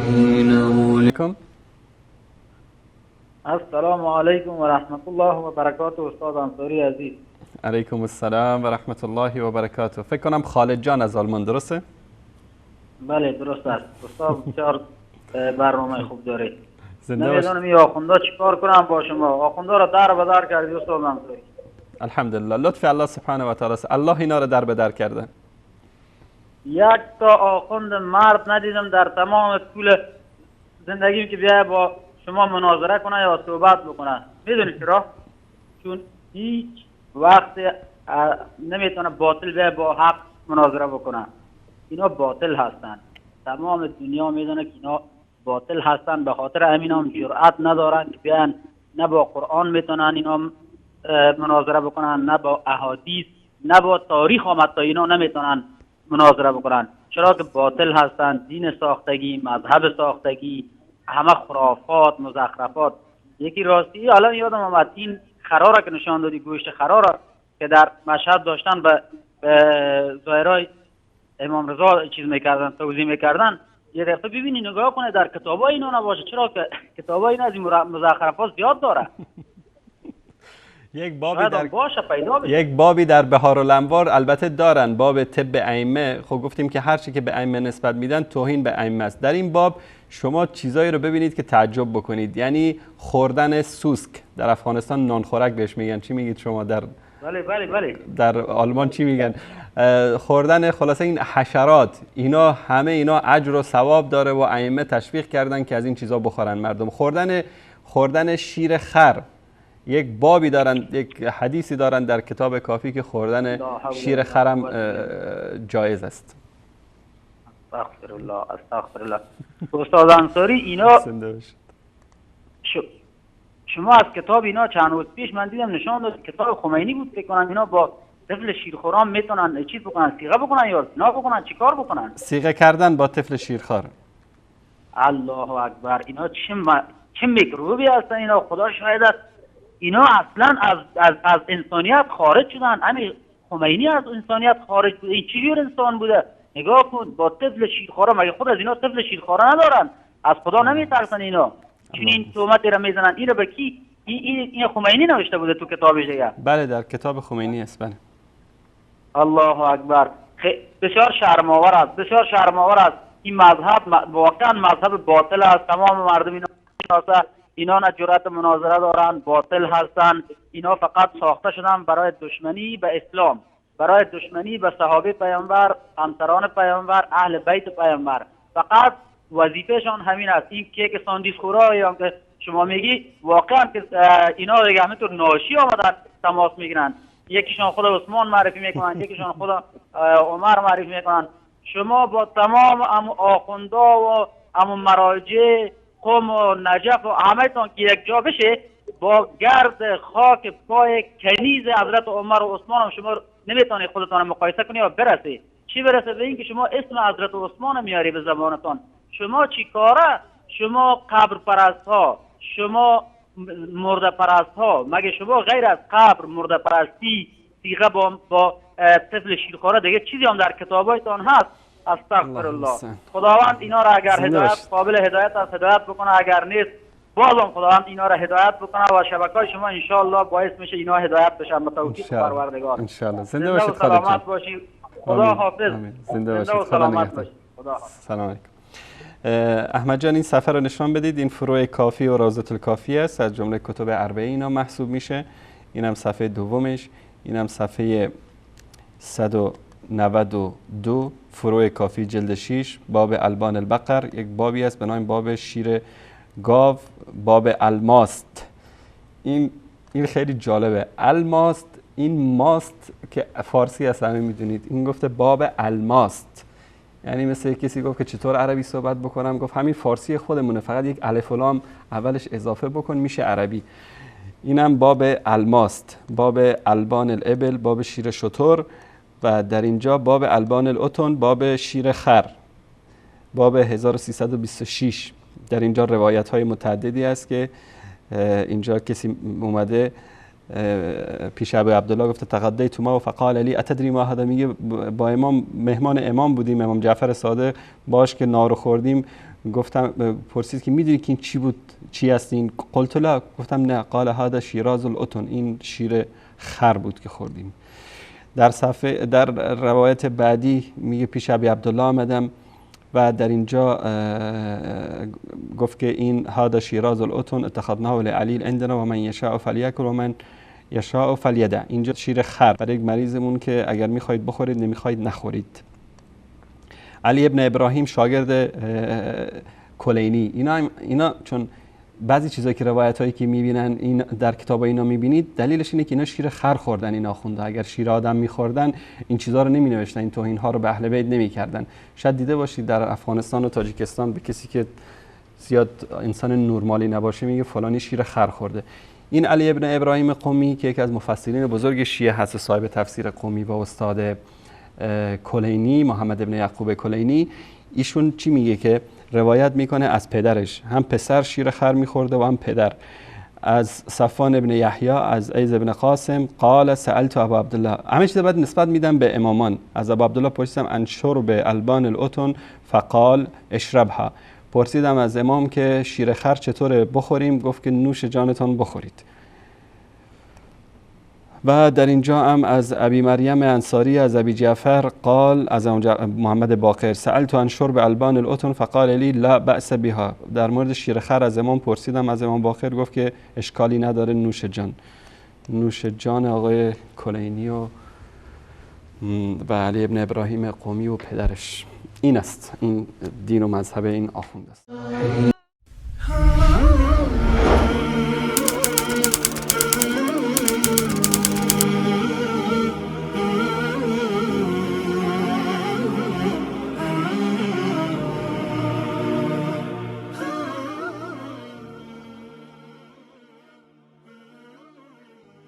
حين السلام علیکم و رحمت الله و برکاته. استاد انصاری عزیز. علیکم السلام و رحمت الله و برکاته. فکر کنم خالد جان از آلمان، درسته؟ بله درست است. استاد بسیار برنامه خوب دارید. نمیدونم این آخوندا چیکار کنم با شما. آخوندا را در به در کردی استاد انصاری. الحمدلله، لطف الله سبحانه و تعالی، الله اینا را در به در کرده. یک تا آخوند مرد ندیدم در تمام طول زندگیم که بیای با شما مناظره کنه یا صحبت بکنه. میدونی چرا؟ چون هیچ وقت نمیتونه باطل بیای با حق مناظره بکنه. اینا باطل هستن، تمام دنیا میدونه که اینا باطل هستن. به خاطر همین هم جرأت ندارن که بیان، نه با قرآن میتونن اینا مناظره بکنن، نه با احادیث، نه با تاریخ هم حتی اینا نمیتونن مناظره بکنن. چرا که باطل هستن، دین ساختگی، مذهب ساختگی، همه خرافات، مزخرفات. یکی راستی الان یادم آمد این خرا را که نشان دادی، گوشت خرا را که در مشهد داشتن به زائرای امام رضا چیز میکردن، توزیع میکردن، یه دفعه ببینی نگاه کنه در کتابای اینا نباشه. چرا که کتابای اینا از این مزخرفات زیاد داره. یک بابی در بهار الانوار البته دارن، باب طب ائمه. خب گفتیم که هر چی که به ائمه نسبت میدن توهین به ائمه است. در این باب شما چیزایی رو ببینید که تعجب بکنید، یعنی خوردن سوسک، در افغانستان نانخورک بهش میگن. چی میگید شما در بله بله بله در آلمان چی میگن؟ خوردن خلاصه این حشرات، اینا همه اینا اجر و ثواب داره و ائمه تشویق کردن که از این چیزا بخورن مردم. خوردن شیر خر، یک بابی دارن، یک حدیثی دارن در کتاب کافی که خوردن شیر خرم جایز است. استغفر الله، استغفر الله. استاد انصاری اینا شما از کتاب اینا چند روز پیش من دیدم نشان داد، کتاب خمینی بود فکر کنم، اینا با طفل شیرخوران میتونن چیز بکنن، صیغه بکنن یا نه بکنن، چیکار بکنن؟ صیغه کردن با طفل شیرخوار. الله اکبر، اینا چه میکروبی هستن اینا، خدا شاهد است. اینا اصلا از انسانیت خارج شدن. همین خمینی از انسانیت خارج بود. این چجور انسان بوده؟ نگاه کن با طفل شیرخواره، مگه خود از اینا طفل شیرخواره ندارن؟ از خدا نمیترسن اینا، چون این تهمت را میزنن. این رو به کی؟ این خمینی نوشته بوده تو کتابش دیگه. بله در کتاب خمینی است. بله. الله اکبر، بسیار شرم‌آور است، بسیار شرم‌آور است. این مذهب واقعا مذهب باطل است. تمام مردم اینا اینا نه جرأت مناظره دارن، باطل هستن. اینا فقط ساخته شدن برای دشمنی به اسلام، برای دشمنی به صحابه پیامبر، همسران پیامبر، اهل بیت پیامبر. فقط وظیفهشان همین است. این کیک ساندیس خورا یا که شما میگی، واقعا که اینا دیگه همینطور ناشی آمدن تماس میگیرن. یکیشان خود عثمان معرفی میکنن، یکیشان خود عمر معرفی میکنن. شما با تمام آخوندا و مراجع قم و نجف و همه تان که یک جا بشه، با گرد خاک پای کنیز حضرت عمر و عثمان هم شما نمیتونید خودتان مقایسه کنی یا برسه. چی برسه به اینکه شما اسم حضرت عثمان میاری به زبانتان. شما چی کاره؟ شما قبر پرست ها، شما مرده پرست ها، مگه شما غیر از قبر، مرده پرستی، صیغه با طفل شیرخواره دیگه چیزی هم در کتابایتان هست؟ استغفر الله. خداوند اینا را اگر هدایت قابل هدایت است هدایت بکنه، اگر نیست بازم خداوند اینا را هدایت بکنه و شبکه‌های شما ان شاء الله باعث میشه اینا هدایت بشن به توفیق پروردگار. ان شاء الله. زنده باشید، سلامت باشید، خدا حافظ. زنده باشید، سلامت باشید، خدا حافظ. سلام علیکم. احمد جان این سفر رو نشان بدید. این فروع کافی و روضة الکافی است، از جمله کتب اربعه اینا محسوب میشه. اینم صفحه دومش، اینم صفحه 192 فروع کافی جلد 6، باب البان البقر. یک بابی است به نام باب شیر گاو، باب الماست. این خیلی جالبه. الماست، این ماست که فارسی است همه میدونید، این گفته باب الماست. یعنی مثل کسی گفت که چطور عربی صحبت بکنم، گفت همین فارسی خودمونه، فقط یک الف و لام اولش اضافه بکن میشه عربی. اینم باب الماست، باب البان الابل، باب شیر شتر، و در اینجا باب البان الاتون، باب شیر خر، باب 1326. در اینجا روایت های متعددی است که اینجا کسی اومده پیش ابو عبدالله گفته تقدیت ما و فقال لی اتدری ما هذا، میگه با امام، مهمان امام بودیم، امام جعفر صادق باش که نارو خوردیم، گفتم، پرسید که میدونی که این چی بود، چی هست این؟ قلت لا، گفتم نه. قال هذا شیراز الاتن، این شیر خر بود که خوردیم. در صفحه در روایت بعدی میگه پیش ابی عبدالله آمدم و در اینجا گفت که این هذا شیراز الاتن اتخذناه لعلیل عندنا و من یشاء فلیأکل و من یشاء فلیدع. اینجا شیر خر برای یک مریضمون که اگر میخواهید بخورید، نمیخواهید نخورید. علی ابن ابراهیم شاگرد کلینی، اینا چون بعضی چیزایی که روایت هایی که میبینن این در کتاب اینا میبینید، دلیلش اینه که اینا شیر خر خوردن، اینا خونده. اگر شیر آدم میخوردن این چیزا رو نمینوشتن، این توهین ها رو به اهل بیت نمیکردن. شاید دیده باشید در افغانستان و تاجیکستان به کسی که زیاد انسان نرمالی نباشه میگه فلانی شیر خر خورده. این علی ابن ابراهیم قمی که یکی از مفسرین بزرگ شیعه هست، صاحب تفسیر قمی و استاد کلینی، محمد ابن یعقوب کلینی، ایشون چی میگه که روایت میکنه از پدرش، هم پسر شیر خر میخورده و هم پدر. از صفوان ابن یحیی از عیز ابن قاسم قال سألت ابا عبدالله، همه چیز بعد نسبت میدم به امامان. از ابا عبدالله پرسیدم عن شرب البان الاتن فقال اشربها، پرسیدم از امام که شیر خر چطور بخوریم، گفت که نوش جانتان بخورید. و در اینجا هم از ابی مریم انصاری از ابی جعفر قال از محمد باقر سألت عن شرب البان الاتن فقال لی لا بأس بها، در مورد شیر خر از امام پرسیدم، از امام باقر گفت که اشکالی نداره، نوش جان. نوش جان آقای کلینی و علی ابن ابراهیم قمی و پدرش. این است، این دین و مذهب این آخوند است.